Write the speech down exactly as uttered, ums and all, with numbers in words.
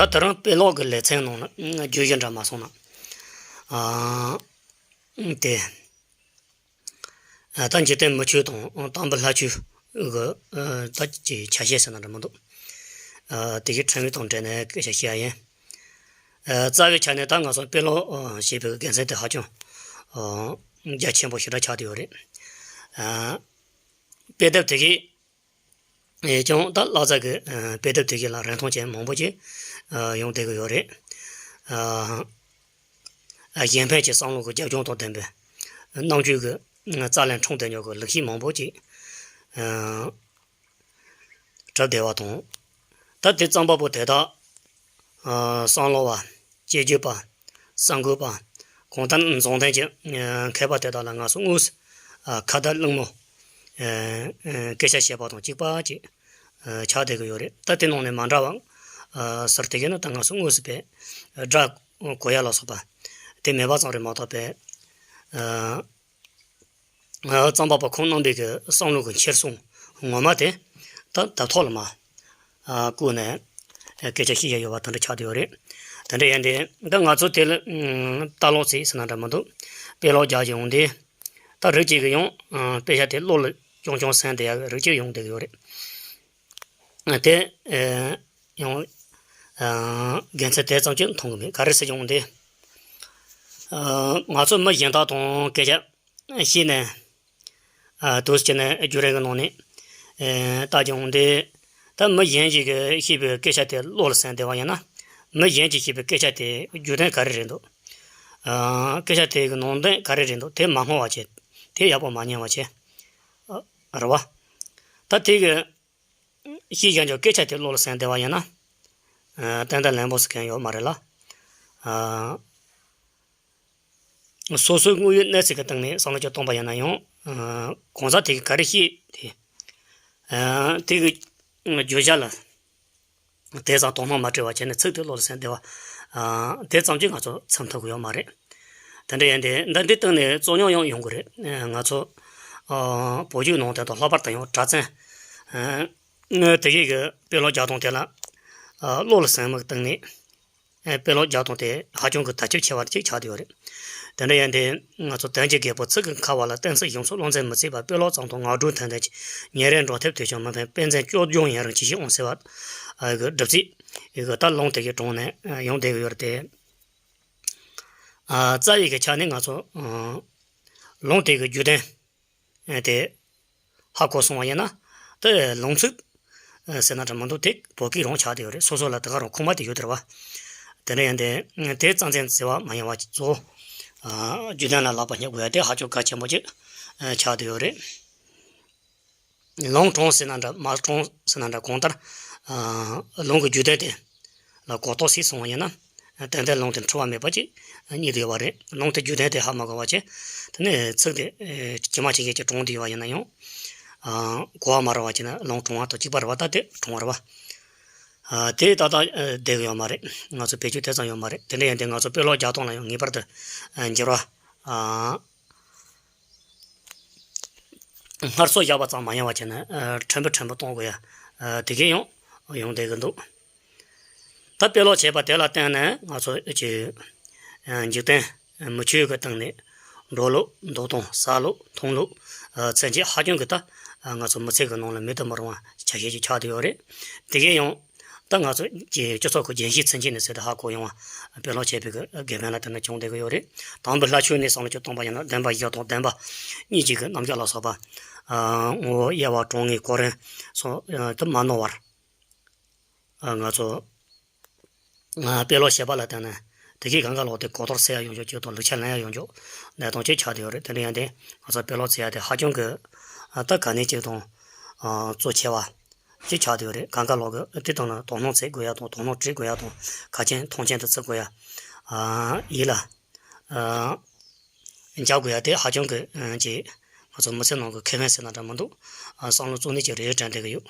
ད་དེ་རིང་དཔེ་ཀློག་གི་ལེ་ཚན་ནང་ལ་བརྗོད་གཞི་འདྲ་མ་སོང་ན། ཨ། དེ། ཨ། ད་འཇིག་རྟེན་མི་ཆོས་དང་དང་པོ་ལྷ་ཆོས་གི་ཨ། ད་ཅིག་ཆ་ཤས་ཟེར་ན་འདྲ་མི་འདུག་ཨ། དེ་གའི་ཕྲན་བུ་དང་འབྲེལ་ནས་སྐད་ཆ་བཤད་ཡ་ཡིན། ཨ། རྩ་བའི་ཆ་ནས་ད་ང་ཚོ་དཔེ་ཀློག་ཨ། བྱེད་པའི་དགེ་མཚན་དེ་ཧ་ཅང་ཨ། རྒྱ་ཆེན་པོ་ཞེ་དྲག་ཆགས་བསྡད་ཡོད་རེད། ཨ། དཔེ་དེབ་དེ་གའི་ཨེ། ཀྱང་ད་ལྷ་ས་གི་ཨ། དཔེ་དེབ་དེ་གའི་ལ་རིན་ཐང་ཅན་མང་པོ་ཅིག་ཨ། ཡོང་བསྡད་ཀྱི་ཡོད་རེད། ཨ། ཨ། གཞན་ཕན་གྱི་བསམ་བློ་གི་རྒྱབ་ལྗོངས་དང་ལྡན་པའི་རྣམ་དཔྱོད་ཀྱི་རྩ་ལས་འཁྲུངས་བསྡད་མྱོང་གི་ལེགས་བཤད་མང་པོ་ཅིག་ཨ། གྲུབ་བསྡད་པ་དང་། ད་དེ་རྩོམ་པ་པོ་དེ་དག་ཨ། བསམ་བློ་བ། དཔྱད་བརྗོད་པ། གསར་འགོད་པ། གང་ལྟར་རྫོང་སྟེང་གི་ཨ། མཁས་པ་དེ་དག་ལ་ང་ཚོ་དངོས་སུ་ཨ། ཁ་བརྡ་གླེང་མོལ་ཨ། ཨ། སྐད་ཆ་བཤད་པ་དང་གཅིག་པ་ཅིག་ཨ། ཆགས་བསྡད་ཀྱི་ཡོད་རེད། ད་དེ་ནང་ནས་མ་འདྲ་བ་ཨ། ཟུར་དེ་གའི་ནི་ད་ང་ཚོ་དངོས་སུ་དཔེ་སྒྲ་གོ་ཡ་ལ་སོགས་པ་དེ་མེད་པ་ཙམ་རེད་མ་གཏོགས་པའི་ཨ། རྩོམ་པ་པོ་ཁོང་རྣམ་པའི་གི་བསམ་བློ་གི་འཁྱེར་སོ་ངོ་མ་དེ་ད་དེབ་ཐོག་ལ་མར་ཨ། བཀོད་ནས་སྐད་ཆ་བཤད་ཡ་ཡོད་པ་དེ་འདྲ་ཆགས་བསྡད་ཡོད་རེད། དེ་འདྲ་ཡིན་དུས་ད་ང་ཚོ་དེ་ལ་ཨ། ལྟ་ཀློག་རྩིས་ཟེར་ན་འདྲ་མི་འདུག་དཔེ་ཀློག་རྒྱག་བྱས་ཡོང་དུས་ད་རིགས་གཅིག་གིས་ཡང་ཨ། དཔེ་ཆ་དེ་བློ་ལ་རྐྱང་རྐྱང་ཟིན་བསྡད་ཡ་གི་རིགས་གཅིག་ཡོང་བསྡད་ཀྱི་ཡོད་རེད། དེ་ཨེ། ཡང་ཨ། དགེ་མཚན་དེ་ཙམ་གྱིས་མཐོང་གི་མེད། ག་རེ་ཟེར་ཀྱང་དེ། ཨ། ང་ཚོ་མི་གཞན་དག་དང་སྐད་ཆ་བཤད་ནས། ཨ། དུས་ཅི་ནས་བརྒྱུད་རིམ་གྱི་ནང་ནས་ཨེ། ལྟ་ཀྱང་དེ། ད་མི་གཞན་ཞིག་གིས་བཤད་པའི་སྐད་ཆ་དེ་བློ་ལ་ཟིན་བསྡད་པ་ཡིན་ན། མི་གཞན་གྱིས་བཤད་པའི་སྐད་ཆ་དེ་རྒྱུ་མཚན་ག་རེ་རེད་འདུག་ཨ། སྐད་ཆ་དེ་གི་ནང་དོན་ག་རེ་རེད་འདུག་དེ་མ་སྨོས་པ་བྱས། དེ་ཡག་པོ་མ་ཉན་པ་བྱས། ཨ། རེད་བ། ད་དེ་གི་ཤེས་བཞིན་དུ་སྐད་ཆ་དེ་བློ་ལ་ཟིན་བསྡད་པ་ཡིན་ན། ཨ། ཏན་ཏན་ལན་པོ་ཟེར་མཁན་ཡོད་མ་རེད་ལ། ཨ། སོ་སོའི་དངོས་ཡོད་གནས་ཚུལ་གྱི་སྟེང་ནས་བསམ་བློ་ཅིག་གཏོང་པ་ཡིན་ན་ཡང་། ཨ། གང་ཟག་དེ་གིས་ག་རེ་བཤད་དེ། ཨ། དེ་གི་བརྗོད་བྱ་ལ་དེ་ཙམ་དོ་སྣང་མ་སྤྲད་པ་བྱས་ནས་ཚིག་དེ་བློ་ལ་ཟིན་བསྡད་པ། ཨ། དེ་ཙམ་གྱིས་ང་ཚོ་ཚིམ་ཐུབ་ཀྱི་ཡོད་མ་རེད། དེ་འདྲ་ཡིན་དུས་འདི་འདི་སྟེང་ནས་རྩོད་རྙོག་ཡང་ཡོང་གི་རེད། ང་ཚོ་ཨ། བོད་བརྒྱུད་ནང་བསྟན་དང་ལྷག་པར་དུ་ཡང་གྲྭ་བཙུན་ཨ། དེ་གའི་གི་དཔེ་ཀློག་རྒྱག་སྟངས་དེ་ལ་ཨ། བློ་ལ་ཟིན་མིན་གྱི་སྟེང་ནས་ཨ། དཔེ་ཀློག་རྒྱག་སྟངས་དེ་ཧ་ཅང་གི་དར་ཁྱབ་ཆེ་བ་ཅིག་ཆགས་བསྡད་ཡོད་རེད། དེ་འདྲ་ཡིན་དུས་ང་ཚོ་དོན་གྱི་རྒད་པོ་ཚིག་གི་ཁ་བ་ལ། གཏན་ཚིགས་གཞུང་ཚོགས་བློ་འཛིན་མི་བྱེད་པར། དཔེ་ཀློག་ཙམ་དུ་ངག་སྒྲོན་ཐོན་ལྡན་གྱི། ཉིན་རེར་འགྲོ་ཐེབས་དུས་ཀྱང་མི་ཕན། དཔེ་མཛོད་སྐྱོ་སྦྱོང་ཡུན་རིང་ཅི་ཞིག་འོང་ཟེར་བ། ཨ། གི་སྒྲུབ་རྩིས་ཡི་གི་ད་ལུང་དེ་གའི་དྲུང་ནས་ཡོང་བསྡད་ཀྱི་ཡོད་རེད་དེ། ཨ། རྩ་བའི་གི་ཆ་ནས་ང་ཚོ་ཨ། ལུང་དེ་གི་རྒྱུད་དོན་དེ་ཧ་གོ་སོང་བ་ཡིན་ན། དེ་ལུང་ཚིག་ཟེར་ན་འདྲ་མི་འདུག་དེ་བོད་སྐད་རང་ཆགས་བསྡད་ཡོད་རེད། སོ་སོ་ལ་དེ་ག་རང་ཁུངས་མ་དེ་ཡོད་དེ་རེད་བ། དེ་འདྲ་ཡིན་དུས་དེ་རྩ་འཛིན་བྱེད་པ་མ་ཡིན་པ་གཙོ་བོ་ཨ། རྒྱུད་དོན་ལ་ལག་པ་བསྙབ་དགོས་ཡ་དེ་ཧ་ཅང་གལ་ཆེན་པོ་ཅིག་ཆགས་བསྡད་ཡོད་རེད། ལུང་དྲངས་ཟེར་ན་འདྲ་མ་དྲངས་ཟེར་ན་འདྲ། གང་ལྟར་ཨ། ལུང་གི་རྒྱུད་དོན་དེ་ལ་གོ་རྟོགས་ཟིན་སོང་བ་ཡིན་ན། ཏན་ཏན་ལུང་དེ་འཁྲུལ་བ་མེད་པ་ཅིག་རྙེད་བསྡད་ཡོད་པ་རེད། ལུང་དེ་རྒྱུད་དོན་དེ་ཧ་མ་གོ་བ་བྱས། དེ་ནས་ཚིག་དེ་ཇི་མ་ཇི་བཞིན་གྱི་དྲངས་བསྡད་ཡོད་པ་ཡིན་ན་ཡང་། ཨ། གོ་བ་མ་རག་པ་བྱས་ན་ལུང་དྲངས་པ་དང་གཅིག་པ་རེད་བ། ད་དེ་དྲངས་པ་རེད་བ། ཨ། དེ་ཏག་ཏག་བསྡད་ཀྱི་ཡོད་མ་རེད། ང་ཚོ་བེད་སྤྱོད་དེ་ཙམ་ཡོད་མ་རེད། དེ་འདྲ་ཡིན་དུས་ང་ཚོ་དཔེ་ཀློག་རྒྱག་སྟངས་ལ་ཡང་ངེས་པར་དུ་ཨ། འགྱུར་བ་ཨ། སྔར་སྲོལ་བཞག་པ་ཙམ་མ་ཡིན་པ་བྱས་ནས་ཨ། ཕྲན་བུ་ཕྲན་བུ་གཏོང་དགོས་ཡ་ཨ། དེ་གས་ཡང་ཡོང་བསྡད་ཀྱི་འདུག་ད་དཔེ་ཀློག་བྱས་པ་དེ་ལ་བརྟེན་ནས་ང་ཚོ་ཀྱི་ཨ། འཇིག་རྟེན་མི་ཆོས་ཀྱི་སྟེང་ནས་འགྲོ་ལུགས། འདུག་སྟངས། ཟ་ལུགས། འཐུང་ལུགས་ཨ། ཚུན་ཆད་ཧ་ཅང་གི་ད་ང་ཚོ་མི་ཚེ་གི་ནང་ལ་མེད་དུ་མི་རུང་བ་ཆ་ཤས་ཅིག་ཆགས་བསྡད་ཡོད་རེད། དེ་གས་ཡང་ད་ང་ཚོ་གི་སྤྱི་ཚོགས་ཀྱི་རྒྱན་གཞི་ཚུན་ཆད་ནས་ཟེར་ཏེ་ཧ་གོ་ཡོང་བ་དཔེ་ཀློག་བྱས་པའི་གི་དགེ་ཕན་ལ་བརྟེན་ནས་བྱུང་བསྡད་ཀྱི་ཡོད་རེད། དང་པོ་ལྷ་ཆོས་ནས་བསམ་བློ་ཅིག་གཏོང་པ་ཡིན་ན། བདེན་པ་བཞི་དང་བདེན་པ་གཉིས་ཀྱི་གི་རྣམ་གཞག་ལ་སོགས་པ་ཨ། ངོ་བོ་དབྱེ་བ་གྲངས་ངེས་གོ་རིམ་སོགས་ཨ། དུ་མ་ནོར་བར་ཨ། ང་ཚོ་ཨ། དཔེ་ཀློག་བྱེད་པ་ལ་བརྟེན་ནས་དེ་གའི་གང་ག་ལོག་དེ་གོ་རྟོགས་སད་ཡ་ཡོང་ཆོག་ཅིག་དང་། ལེགས་ཆ་ལེན་ཡ་ཡོང་ཆོག་གནས་སྟངས་ཅིག་ཆགས་བསྡད་ཡོད་རེད། དེ་འདྲ་ཡིན་དུས་ང་ཚོ་དཔེ་ཀློག་བྱེད་ཡ་དེ་ཧ་ཅང་གི་ཨ། ད་གལ་གནད་ཅིག་དང་ཨ། གཙོ་ཆེ་བ་ཅིག་ཆགས་བསྡད་ཡོད་རེད། གང་ག་ལོག་གི་དེ་དང་ན་དོ་སྣང་བྱེད་དགོས་ཡ་དང་། དོ་སྣང་སྤྲད་དགོས་ཡ་དང་། གལ་ཆེན་མཐོང་ཆེན་དུ་བརྩི་དགོས་ཡ་ཨ། ཡིད་ལ་ཨ། འཇགས་དགོས་ཡ་དེ་ཧ་ཅང་གི་ཨ། ཅིག་ང་ཚོ་མི་ཚེ་ནང་གི་ཁེ་ཕན་ཟེར་ན་འདྲ་མི་འདུག་ཨ། བསམ་བློ་གཙོ་གནད་ཅིག་རེད་དྲན་བསྡད་ཀྱི་ཡོད།